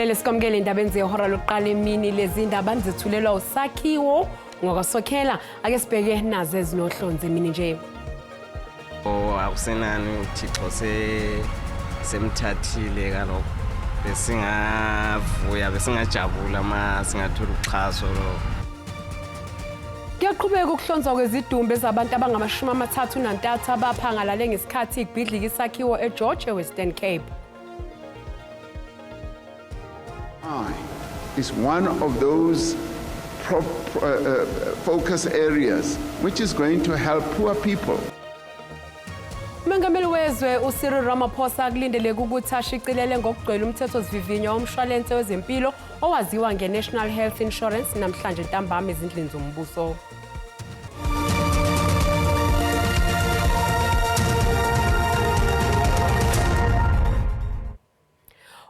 Sibingelele sikwamukele endabeni zehora lokuqala emini. Lezi ndaba nizethulelwa uSakhiwo ngwakwaSokhela. Ake sibheke nazo ezinohlonze emini nje. Oh, akusenani uThixo semthathile kalokho. Besingavuya, besingajabula uma singathola uxhaso lo. Kuyaqhubeka ukuhlonzwa kwezidumbu ezabantu abangama-33 abaphangalale ngesikhathi kubhidlika isakhiwo eGeorge eWestern Cape. I is one of those focus areas which is going to help poor people. Umengameli wezwe uCyril Ramaphosa kulindeleke ukuthi ashicilele ngokugcwele umthethosivivinyo womshwalense wezempilo owaziwa nge-National Health Insurance namhlanje ntambama ezindlini zombuso.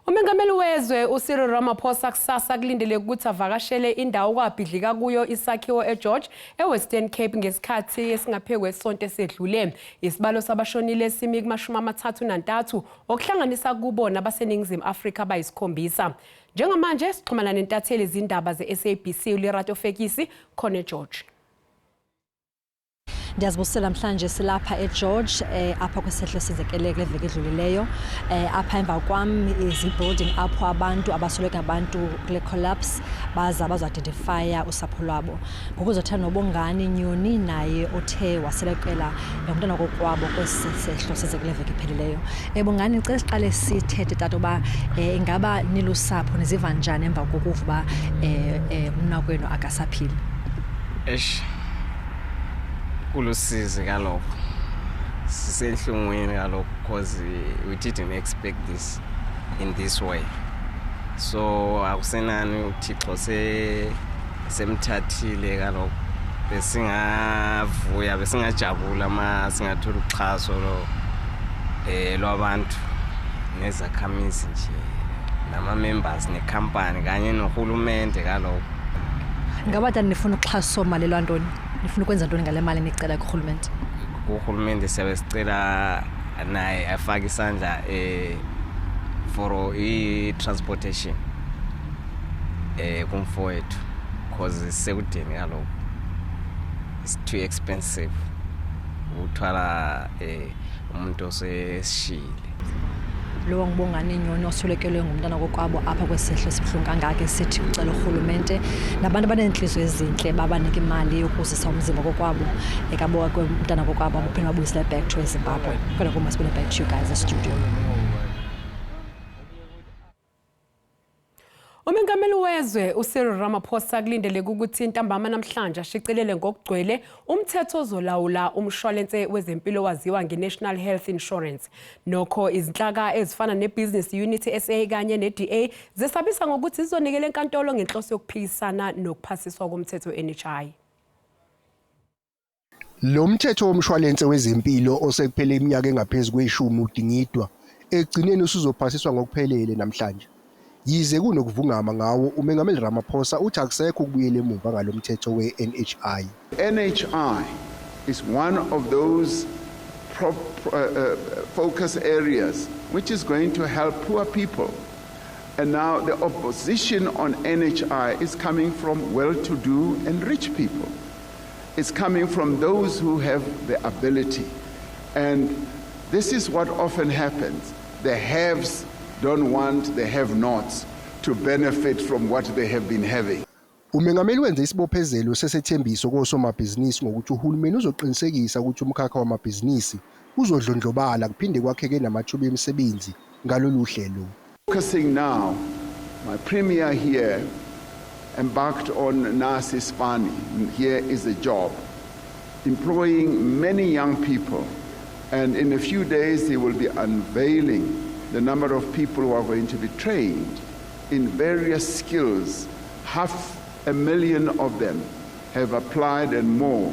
Umengameli wezwe uCyril Ramaphosa kusasa kulindeleke ukuthi avakashele indawo kwabhidlika kuyo isakhiwo eGeorge eWestern Cape ngesikhathi esingaphezu kwesonto esedlule. Isibalo sabashonile simi kuma-33 okuhlanganisa kubo nabaseNingizimu Afrika abayisikhombisa. Njengamanje sixhumana nentatheli zindaba ze-SABC uLerato Fekisi khona eGeorge. Ndiyazibusela namhlanje silapha eGeorge apha kwisehlo esenzekele kule veki edlulileyo. Apha emva kwam is i-building apho abantu abasweleke abantu kule collapse baza bazo-identifya usapho lwabo. Ngoku uzothetha noBongani Nyoni naye othe waswelekela umntana kokwabo kwesi sehlo senzeke kule veki iphelileyo. Bongani, ndicela siqale sithethe tata uba ingaba nilusapho niziva njani emva kokuva uba umnakwenu akasaphili? Eish, kulusizi kalokho, sisenhlungwini kalokho because we didn't expect this in this way. So akusenani uThixo semthathile kalokho. Besingavuya, besingajabula uma singathola uxhaso lo lwabantu nezakhamizi nje nama-members nekhampani kanye nohulumende kalokho. Ingaba tata nifuna uxhaso mali lwantoni? Nifuna ukwenza ntoni ngale mali nicela kurhulumente? Kurhulumente siyabe sicela naye afake isandla for i-transportation kumfowethu because sekudeni kalokho, it's too expensive ukuthwala umuntu osesishile. Lowo nguBongani Nyoni oswelekelwe ngumntana kokwabo apha kwesehlo esibuhlungu kangaka, sithi ucela urhulumente nabantu abaneentliziyo ezintle babanike imali yokuzisa umzimba kokwabo ekabo umntana kokwabo abaphinde babuyisele back to eZimbabwe. Kodwa kuma sibuyele back to you guys e-studio. Umengameli wezwe uCyril Ramaphosa kulindeleke ukuthi ntambama namhlanje ashicilele ngokugcwele umthetho ozolawula umshwalense wezempilo waziwa nge-National Health Insurance. Nokho izinhlaka ezifana ne-Business Unity SA kanye ne-DA zesabisa ngokuthi zizonikela enkantolo ngenhloso yokuphikisana nokuphasiswa komthetho we-NHI. Lo mthetho womshwalense wezempilo osekuphele iminyaka engaphezu kweshumi udingidwa ekugcineni usuzophasiswa ngokuphelele namhlanje. Yize kunokuvungama ngawo, uMengameli Ramaphosa uthi akusekho ukubuyela emuva ngalo mthetho we-NHI. NHI is one of those focus areas which is going to help poor people. And now the opposition on NHI is coming from well-to-do and rich people. It's coming from those who have the ability. And this is what often happens. The haves don't want the have-nots to benefit from what they have been having. Umengameli wenze isibophezelo sesethembiso kosomabhizinisi ngokuthi uhulumeni uzoqinisekisa ukuthi umkhakha wamabhizinisi uzodlondlobala kuphinde kwakheke namathuba emisebenzi ngalolu hlelo. Focusing now, my premier here embarked on Nasi Spani. Here is a job, employing many young people. And in a few days, he will be unveiling the number of people who are going to be trained in various skills. 500,000 of them have applied and more.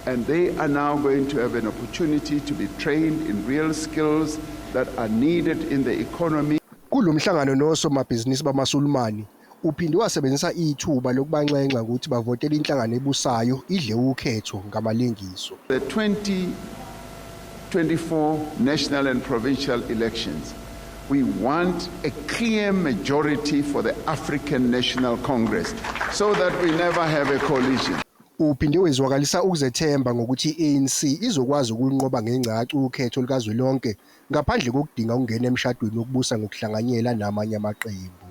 And they are now going to have an opportunity to be trained in real skills that are needed in the economy. Kulo mhlangano nosomabhizinisi bamaSulumane, uphinde wasebenzisa ithuba lokubanxenxa ukuthi bavotele inhlangano ebusayo idle ukhetho ngamalengiso. The 2024 national and provincial elections, We want a clear majority for the African National Congress so that we never have a coalition. Uphinde wezwakalisa ukuzethemba ngokuthi i-ANC izokwazi ukulunqoba ngengcaca ukhetho lukazwelonke ngaphandle kokudinga ukungena emshadweni wokubusa ngokuhlanganyela namanye amaqembu.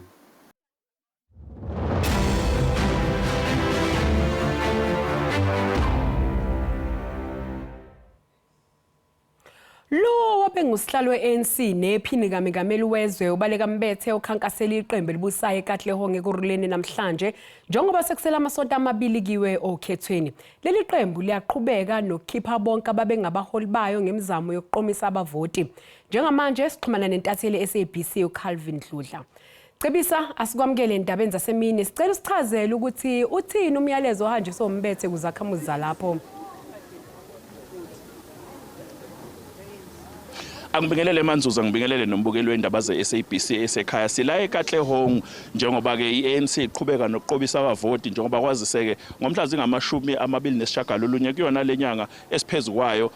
Lo wabengusihlalo we-ANC nephini kamengameli wezwe uBaleka Mbethe ukhankasela iqembu elibusayo eKatlehong Ekurhuleni namhlanje njengoba sekusele amasonto amabili kiwe okhethweni. Leli qembu liyaqhubeka nokukhipha bonke ababengabaholi bayo ngemizamo yokuqomisa abavoti. Njengamanje sixhumana nentatheli SABC uCalvin Dludla. Cebisa asikwamukele endabeni zasemini sicela usichazele ukuthi uthini umyalezo ohanjiswe uMbethe kuzakhamuzi zalapho. Angibingelele Manzuza, ngibingelele nombukeli wendaba ze-SABC esekhaya. Sila eKatlehong njengoba-ke i-ANC iqhubeka nokuqobisa abavoti njengoba kwaziseke ngomhla zingama-29 kuyona le nyanga esiphezu kwayo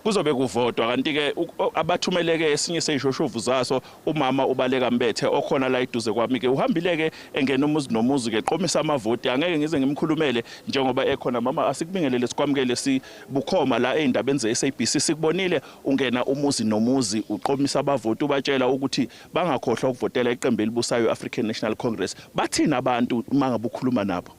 kuzobe kuvotwa. Kanti-ke abathumeleke esinye seyishoshovu zaso umama uBaleka Mbethe okhona la eduze kwami-ke uhambile-ke engena umuzi nomuzi-ke qomisa amavoti. Angeke ngize ngimkhulumele njengoba ekhona. Mama, asikubingelele, sikwamukele sibukhoma la ey'ndabeni ze-SABC. Sikubonile ungena umuzi nomuzi uqomisa abavoti ubatshela ukuthi bangakhohlwa ukuvotela iqembu elibusayo i-African National Congress. Bathini abantu uma ngabe ukhuluma nabo?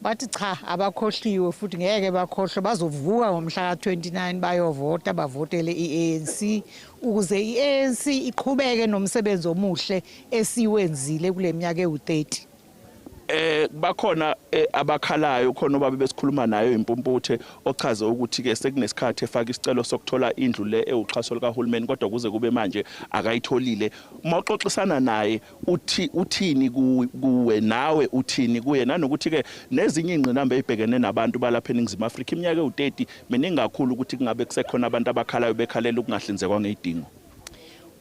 Bathi cha, abakhohliwe futhi ngeke bakhohlwe, bazovuka ngomhla ka-29 bayovota, bavotele i-ANC ukuze i-ANC iqhubeke nomsebenzi omuhle esiwenzile kule minyaka ewu-30. Bakhona abakhalayo, khona ubaba besikhuluma nayo impumputhe ochaze ukuthi ke sekunesikhathi efaka isicelo sokuthola indlu le ewuxhaso likahulumeni kodwa kuze kube manje akayitholile. Uma uxoxisana naye uthi uthini kuwe, nawe uthini kuye, nanokuthi ke nezinye ingqinamba ezibhekene nabantu balapha eNingizimu Afrika iminyaka ewu-30 miningi kakhulu ukuthi kungabe kusekhona abantu abakhalayo bekhalela ukungahlinzekwa ngezidingo.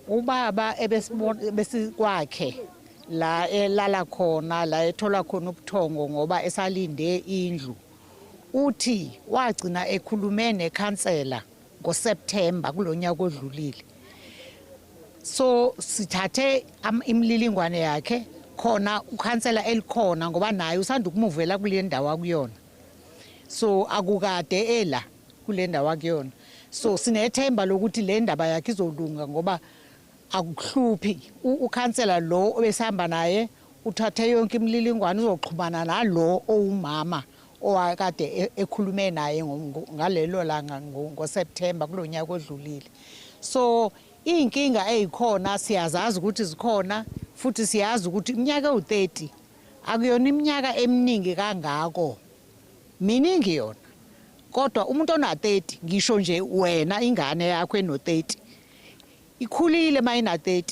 Ubaba ebesikwakhe la elala khona, la ethola khona ubuthongo ngoba esalinde indlu, uthi wagcina ekhulume nekhansela ngoSeptember kulonyaka odlulile. So sithathe imililingwane yakhe khona ukhansela elikhona ngoba naye usanda ukumuvela kule ndawo akuyona, so akukade ela kule ndawo akuyona. So sinethemba lokuthi le ndaba yakhe izolunga ngoba akuhluphi. Ukhansela lo obesihamba naye uthathe yonke imililingwane, uzoxhumana nalo owumama owakade ekhulume naye ngalelo langa ngoSeptember kulonyaka odlulile. So iy'nkinga ey'khona siyazazi ukuthi zikhona, futhi siyazi ukuthi iminyaka ewu-30 akuyona iminyaka eminingi kangako, miningi yona, kodwa umuntu ona-30, ngisho nje wena ingane yakho eno-30 ikhulile uma ina-30,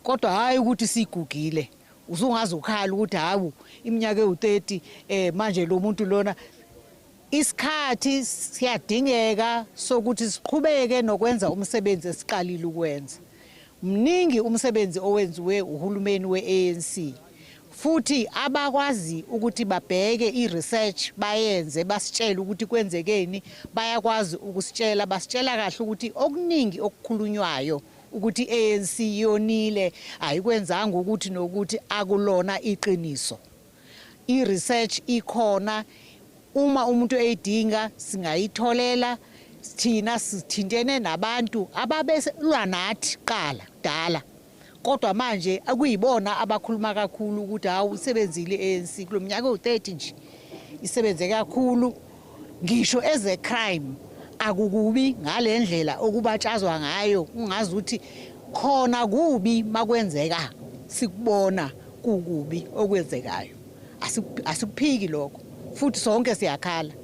kodwa hhayi ukuthi sigugile usungaze ukhala ukuthi hawu iminyaka ewu-30 manje lo muntu lona. Isikhathi siyadingeka sokuthi siqhubeke nokwenza umsebenzi esiqalile ukwenza. Mningi umsebenzi owenziwe uhulumeni we-ANC, futhi abakwazi ukuthi babheke i-research bayenze basitshele ukuthi kwenzekeni, bayakwazi ukusitshela, basitshela kahle ukuthi okuningi okukhulunywayo ukuthi i-ANC yonile ayikwenzanga ukuthi nokuthi akulona iqiniso. I-research ikhona, uma umuntu eyidinga singayitholela. Thina sithintene nabantu ababelwa nathi qala kudala, kodwa manje akuyibona abakhuluma kakhulu ukuthi hawu isebenzile i-ANC kulo minyaka ewu-30 nje, isebenze kakhulu. Ngisho eze crime akukubi ngale ndlela okubatshazwa ngayo, ungazi ukuthi khona kubi makwenzeka sikubona kukubi okwenzekayo, asikuphiki lokho, futhi sonke siyakhala,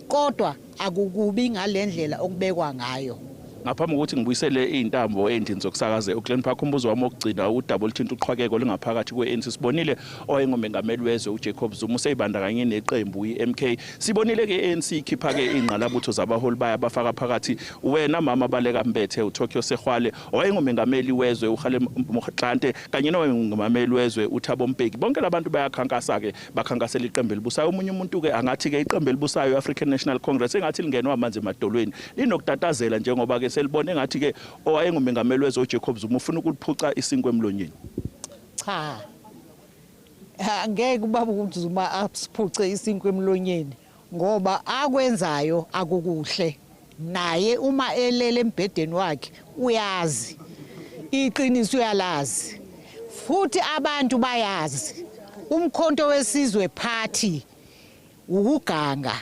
kodwa akukubi ngale ndlela okubekwa ngayo. Ngaphambi kokuthi ngibuyisele iy'ntambo ey'ndlini zokusakaza uGlen Park, umbuzo wami wokugcina udaba oluthinta uqhwakeko olungaphakathi kwe-ANC. Sibonile owayengumengameli wezwe uJacob Zuma useyibandakanye neqembu i-MK. Sibonile-ke i-ANC ikhipha-ke iy'ngqalabutho zabaholi bayo abafaka phakathi wena mama Baleka Mbethe, uTokyo Sexwale, owayengumengameli wezwe uKgalema Motlanthe kanye nowayengumengameli wezwe uThabo Mbeki. Bonke labantu bayakhankasa-ke, bakhankasela iqembu elibusayo. Omunye umuntu-ke angathi-ke iqembu elibusayo i-African National Congress engathi lingenwa amanzi emadolweni, linokutatazela njengoba-ke Selibone ngathi ke owayengumengameli wezwe uJacob Zuma ufuna ukuliphuca isinkwa emlonyeni. Cha, angeke ubaba uZuma asiphuce isinkwa emlonyeni, ngoba akwenzayo akukuhle. Naye uma elele embhedeni wakhe uyazi iqiniso, uyalazi, futhi abantu bayazi. Umkhonto wesizwe Party ukuganga,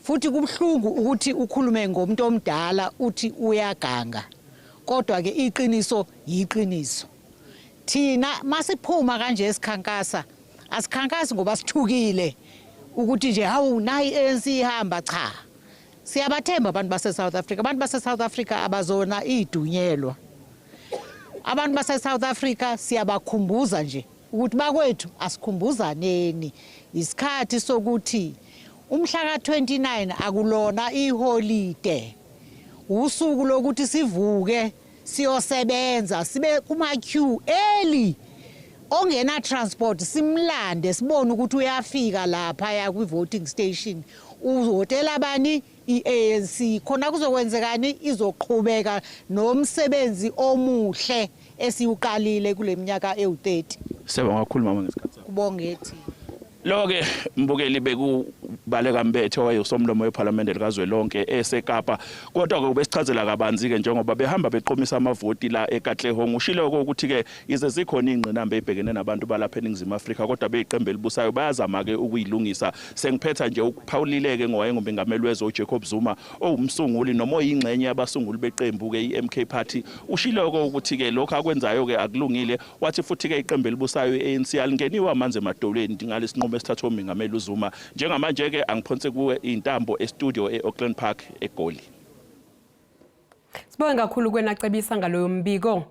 futhi kubuhlungu ukuthi ukhulume ngomuntu omdala uthi uyaganga, kodwa ke iqiniso yiqiniso. Thina masiphuma kanje esikhankasa, asikhankasi ngoba sithukile ukuthi nje hawu, nayi ANC ihamba. Cha, siyabathemba abantu base South Africa. Abantu base South Africa abazona idunyelwa. Abantu base South Africa siyabakhumbuza nje ukuthi bakwethu, asikhumbuzaneni isikhathi sokuthi umhla ka-29 akulona iholide, usuku lokuthi sivuke siyosebenza, sibe kuma queue early. Ongena transport simlande, sibone ukuthi uyafika lapha ya kwi-voting station, uvotela bani? I-ANC. Khona kuzokwenzekani? Izoqhubeka nomsebenzi omuhle esiwuqalile kule minyaka ewu-30. Siyabonga kakhulu, mama, ngesikhathi sakho. Kubonge thina. Lo-ke mbukeli bekuBaleka Mbethe, owayewusomlomo wephalamende likazwelonke eseKapa, kodwa-ke ubesichazela kabanzi-ke njengoba behamba beqomisa amavoti la eKatlehong. Ushilo-ke ukuthi-ke ize zikhona iy'ngqinamba ey'bhekene nabantu balapha eNingizimu Afrika, kodwa beyiqembu elibusayo bayazama-ke ukuyilungisa. Sengiphetha nje, ukuphawulile-ke ngowayengumengameli wezwe uJacob Zuma, owumsunguli noma oyingxenye yabasunguli beqembu-ke i-MK Party. Ushilo-ke ukuthi-ke lokhu akwenzayo-ke akulungile. Wathi futhi-ke iqembu elibusayo i-ANC alingeniwe amanzi emadolweni ngalesi sinqumo esithathwe umengameli uZuma. Njengamanje-ke angiphonse kuwe iy'ntambo e-studio e-Auckland Park, eGoli. Sibonge kakhulu kwena, Cebisa, ngaloyo mbiko.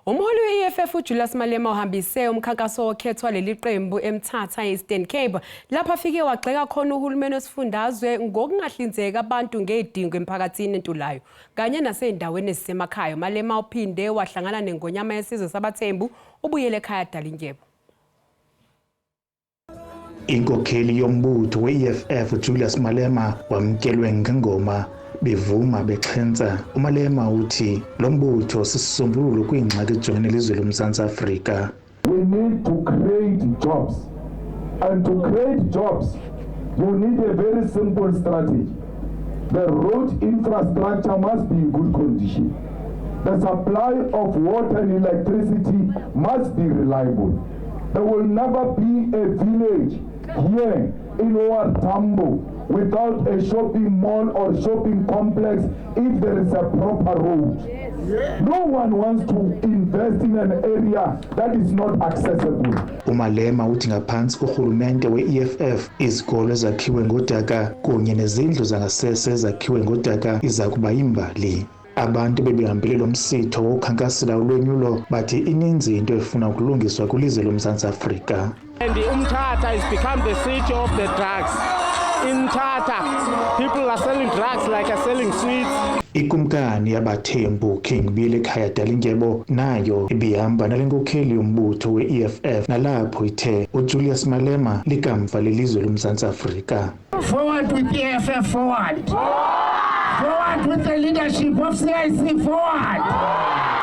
Umholi we-EFF uJulius Malema uhambise umkhankaso wokhethwa leli qembu eMthatha, e-Eastern Cape, lapho afike wagxeka khona uhulumeni wesifundazwe ngokungahlinzeki abantu ngezidingo emphakathini entulayo kanye nasey'ndaweni ezisemakhaya. Malema uphinde wahlangana nengonyama yesizwe sabaThembu uBuyele ekhaya Dalindyebo. Inkokheli yombutho we-EFF uJulius Malema wamkelwe ngengoma, bevuma bexhentsa. UMalema uthi lo mbutho sisisombululo kwiingxaki ejongene nelizwe loMzantsi Afrika. We need to create jobs. And to create jobs, you need a very simple strategy. The road infrastructure must be in good condition. The supply of water and electricity must be reliable. There will never be a village here in OR Tambo without a shopping mall or shopping complex if there is a proper road. No one wants to invest in an area that is not accessible. UMalema uthi ngaphantsi korhulumente we-EFF izikolo ezakhiwe ngodaka kunye nezindlu zangasese ezakhiwe ngodaka iza kuba yimbali. Abantu bebehambele lo msitho wokukhankasela ulwenyulo bathi ininzi into efuna ukulungiswa kwilizwe loMzantsi Afrika. And Umtata has become the city of the drugs. In Mthatha, people are selling drugs like are selling sweets. Ikumkani yabaThembu, King Buyelekhaya Dalindyebo, nayo ibihamba nale nkokheli yombutho we-EFF, nalapho ithe uJulius Malema likamva lelizwe loMzantsi Afrika. Forward with the EFF, forward. Forward with the leadership of CIC, forward.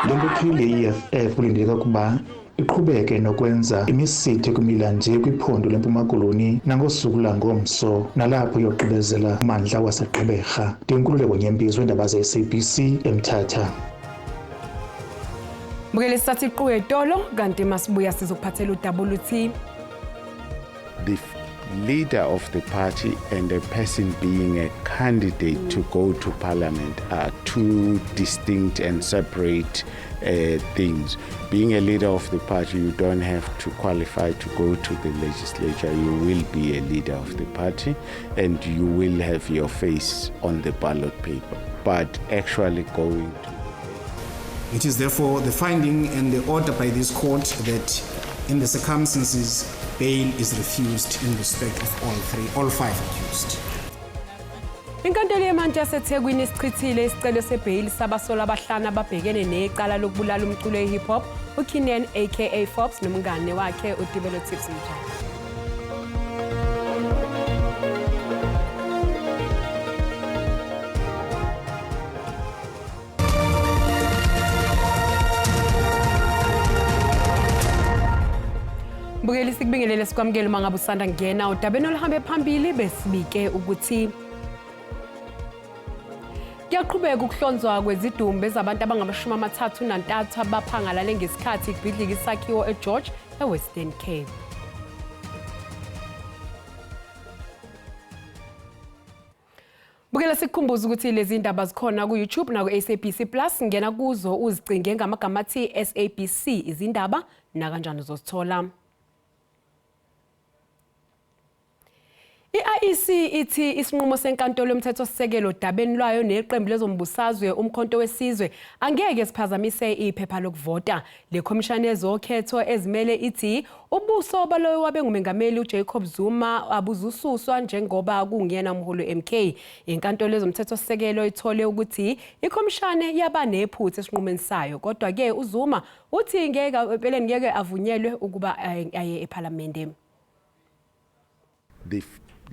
Le nkokheli ye-EFF kulindeleke ukuba iqhubeke nokwenza imisitho ekumila nje kwiphondo leMpuma Koloni nangosuku langomso, nalapho iyogqibezela umandla waseGqeberha. NdinguNkululeko Nyembizwe, indaba ze-SABC eMthatha. Mbukeli, sisathi iqu etolo, kanti masibuya sizokuphathela udaba oluthi The leader of the party and a person being a candidate to go to parliament are two distinct and separate things. Being a leader of the party, you don't have to qualify to go to the legislature. You will be a leader of the party and you will have your face on the ballot paper. But actually going to It is therefore the finding and the order by this court that in the circumstances bail is refused in respect of all five accused. Inkantolo yemantshi yaseThekwini isichithile isicelo sebheyili sabasolwa abahlanu ababhekene necala lokubulala umculo we-hip hop uKiernan aka Forbes nomngane wakhe uTebello Tips Mojalefa. Mbukeli sikubingelele sikwamukele uma ngabe usanda kungena odabeni oluhambe phambili besibike ukuthi kuyaqhubeka ukuhlonzwa kwezidumbu ezabantu abangamashumi amathathu nantathu abaphangalale ngesikhathi kubhidlika isakhiwo eGeorge eWestern Cape. Bukela sikukhumbuza ukuthi lezi ndaba zikhona ku-YouTube naku-SABC Plus ngena kuzo uzicinge ngamagama athi SABC izindaba nakanjani uzozithola. I-IEC ithi isinqumo senkantolo yomthethosisekelo odabeni lwayo neqembu lezombusazwe uMkhonto weSizwe angeke siphazamise iphepha lokuvota. Le khomishane yezokhetho ezimele ithi ubuso baloyo wabe ngumengameli uJacob Zuma abuzususwa njengoba kunguyena umholi we-MK. Inkantolo yezomthethosisekelo ithole ukuthi ikhomishane yaba nephutha esinqumeni sayo kodwa-ke uZuma uthi ngeke empeleni ngeke avunyelwe ukuba aye ephalamende. The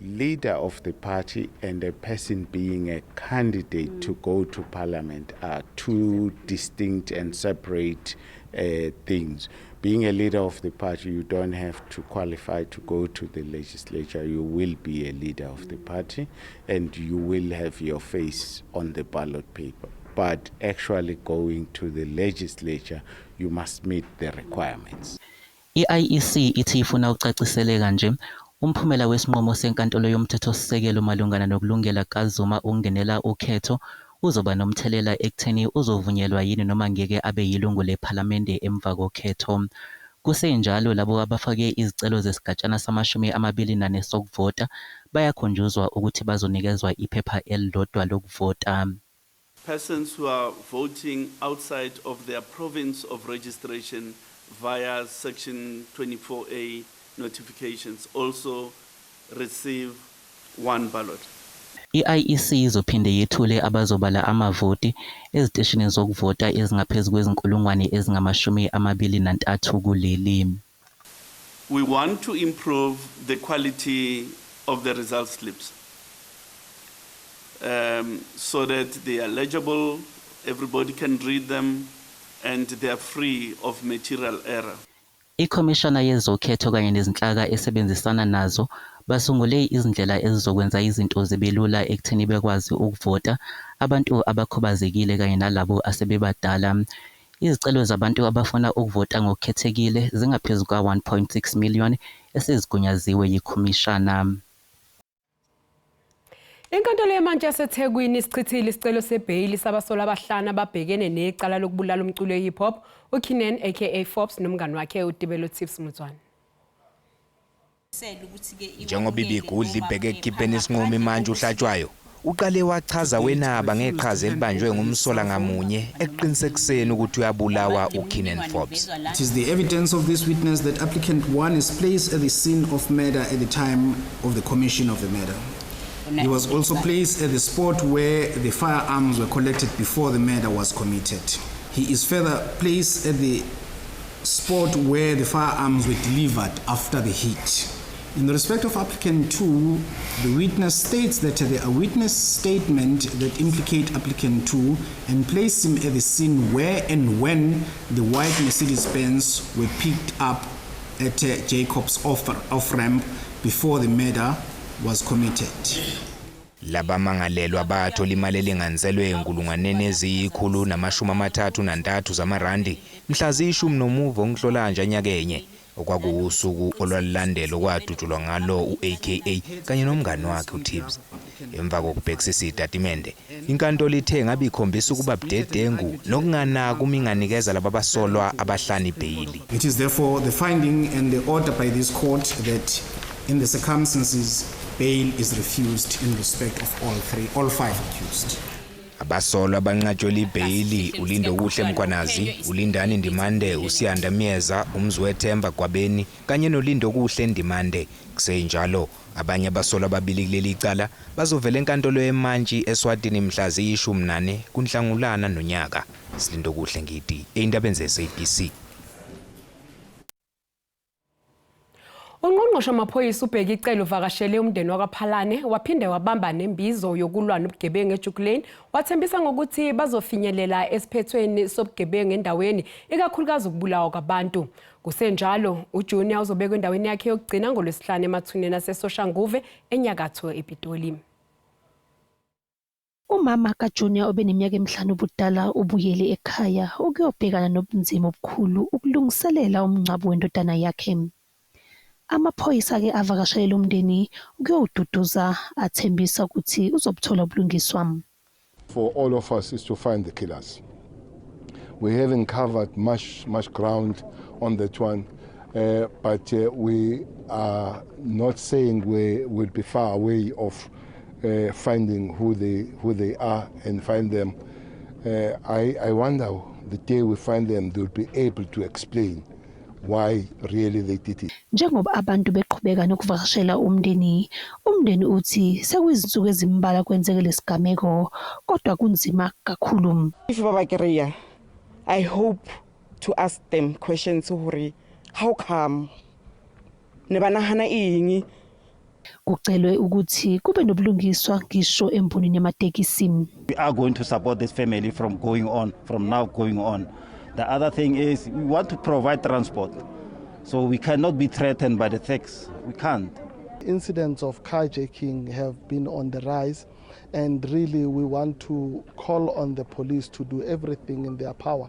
leader of the party and a person being a candidate mm. to go to parliament are two distinct and separate uh, things. Being a leader of the party, you don't have to qualify to go to the legislature. You will be a leader of the party and you will have your face on the ballot paper. But actually going to the legislature, you must meet the requirements. I-IEC ithi ifuna ukucaciseleka nje umphumela wesinqumo seNkantolo yoMthethosisekelo malungana nokulungela kukaZuma ukungenela ukhetho uzoba nomthelela ekutheni uzovunyelwa yini noma ngeke abe yilungu lePhalamende emva kokhetho. Kusenjalo labo abafake izicelo zesigatshana samashumi amabili nane sokuvota bayakhunjuzwa ukuthi bazonikezwa iphepha elilodwa lokuvota. Persons who are voting outside of their province of registration via Section 24A notifications also receive one ballot. I-IEC izophinde yethule abazobala amavoti eziteshini zokuvota ezingaphezu kwezinkulungwane ezingamashumi amabili nantathu kuleli. We want to improve the quality of the result slips um, so that they are legible, everybody can read them, and they are free of material error. Ikhomishana yezokhetho kanye nezinhlaka esebenzisana nazo basungule izindlela ezizokwenza izinto zibe lula ekutheni bekwazi ukuvota abantu abakhubazekile kanye nalabo asebebadala. Izicelo zabantu abafuna ukuvota ngokukhethekile zingaphezu kuka-1.6 million esezigunyaziwe yikhomishana. Inkantolo yemantshi yaseThekwini isichithile isicelo sebheyili sabasolwa abahlanu ababhekene necala lokubulala umculi we-hip hop uKiernan aka Forbes nomngani wakhe uTebello Tips Motsoane. Njengoba ibigudla ibheke ekukhipheni isinqumo imantshi uHlatshwayo, uqale wachaza wenaba ngeqhaza elibanjwe ngumsola ngamunye ekuqinisekiseni ukuthi uyabulawa uKiernan Forbes. It is the evidence of this witness that applicant 1 is placed at the scene of murder at the time of the commission of the murder. He was also placed at the spot where the firearms were collected before the murder was committed. He is further placed at the spot where the firearms were delivered after the hit. In respect of applicant 2, the witness states that the witness statement that implicate applicant 2 and place him at the scene where and when the white Mercedes Benz were picked up at Jacobs off-ramp before the murder was committed. Labamangalelwa bathola imali elinganiselwe enkulungwaneni eziyikhulu namashumi amathathu nantathu zamarandi mhla ziyishumi nomuvo nhlolanja nyakenye okwakuwusuku olwalulandela okwadutshulwa ngalo u-AKA kanye nomngani wakhe uTibz. Emva kokubhekisisa itatimende, inkantolo ithe ngabe ikhombisa ukuba budedengu nokunganaki uma inganikeza laba basolwa abahlanu ibheyili. It is therefore the finding and the order by this court that in the circumstances bail is refused in respect of all three, all five accused. Abasolwa abanqatshelwe ibheyili uLindokuhle Mkhwanazi, uLindani Ndimande, uSiyanda Myeza, uMziwethemba Gwabeni kanye noLindokuhle Ndimande. Kusenjalo, abanye abasolwa ababili kuleli cala bazovela enkantolo yemantshi eSwatini mhla ziyishumi nane kuNhlangulana nonyaka. Silindokuhle Ngidi, ey'ndabeni ze-SABC. Ungqongqoshe wamaphoyisa uBheki Cele uvakashele umndeni wakwaPhalane waphinde wabamba nembizo yokulwa nobugebengu eJukulane wathembisa ngokuthi bazofinyelela esiphethweni sobugebengu endaweni ikakhulukazi ukubulawa kwabantu. Kusenjalo, uJunior uzobekwa endaweni yakhe yokugcina ngoLwesihlanu emathuneni aseSoshanguve enyakatho ePitoli. Umama kaJunior obeneminyaka emihlanu ubudala ubuyele ekhaya ukuyobhekana nobunzima obukhulu ukulungiselela umngcwabo wendodana yakhe. Amaphoyisa-ke avakashele lo mndeni ukuyowududuza athembisa ukuthi uzobuthola ubulungiswa. For all of us is to find the killers. We haven't covered much, much ground on that one, but we are not saying we will be far away of finding who they are and find them. I wonder the day we find them, they'll be able to explain why really they did it. Njengoba abantu beqhubeka nokuvakashela umndeni, umndeni uthi sekuyizinsuku ezimbalwa kwenzeke lesigameko kodwa kunzima kakhulu. If ba ba kry-a, I hope to ask them questions hore how come ne ba nahana eng. Kucelwe ukuthi kube nobulungiswa ngisho embonini yamatekisi. We are going to support this family from now going on. The other thing is we want to provide transport. So we cannot be threatened by the tax. We can't. Incidents of carjacking have been on the rise, and really we want to call on the police to do everything in their power.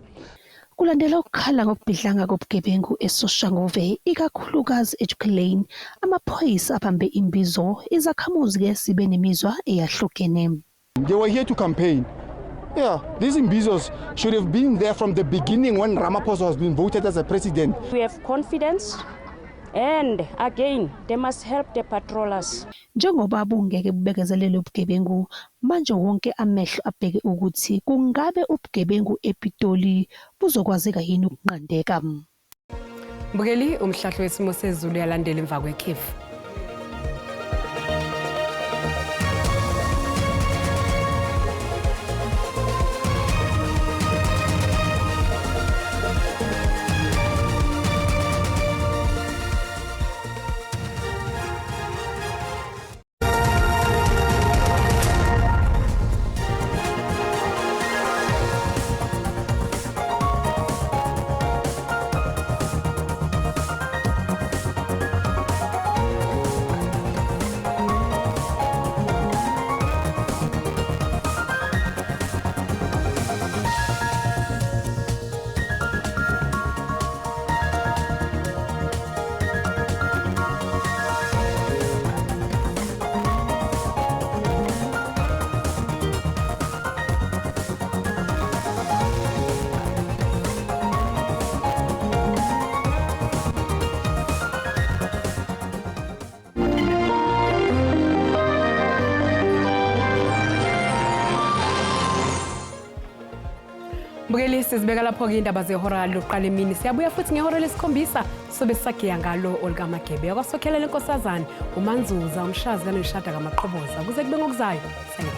Kulandela ukukhala ngokubhidlanga kobugebengu eSoshanguve ikakhulukazi eJukulane, amaphoyisa abambe imbizo izakhamuzi-ke zibe nemizwa eyahlukene. They were here to campaign. Yeah, these imbizos should have been there from the beginning when Ramaphosa was being voted as a president. We have confidence and again they must help the patrollers. Njengoba bungeke bubekezelele ubugebengu, manje wonke amehlo abheke ukuthi kungabe ubugebengu ePitoli buzokwazeka yini ukunqandeka. Mbukeli, umhlahlo wesimo sezulu uyalandela emva kwekhefu. Mbukeli, sizibeka lapho-ke indaba zehora lokuqala emini. Siyabuya futhi ngehora lesikhombisa sobe sisagiya ngalo olukamagebe. Yakwasokhelela inkosazane uManzuza umshazi kaNoshada kaMaqhoboza. Kuze kube ngokuzayo, sale.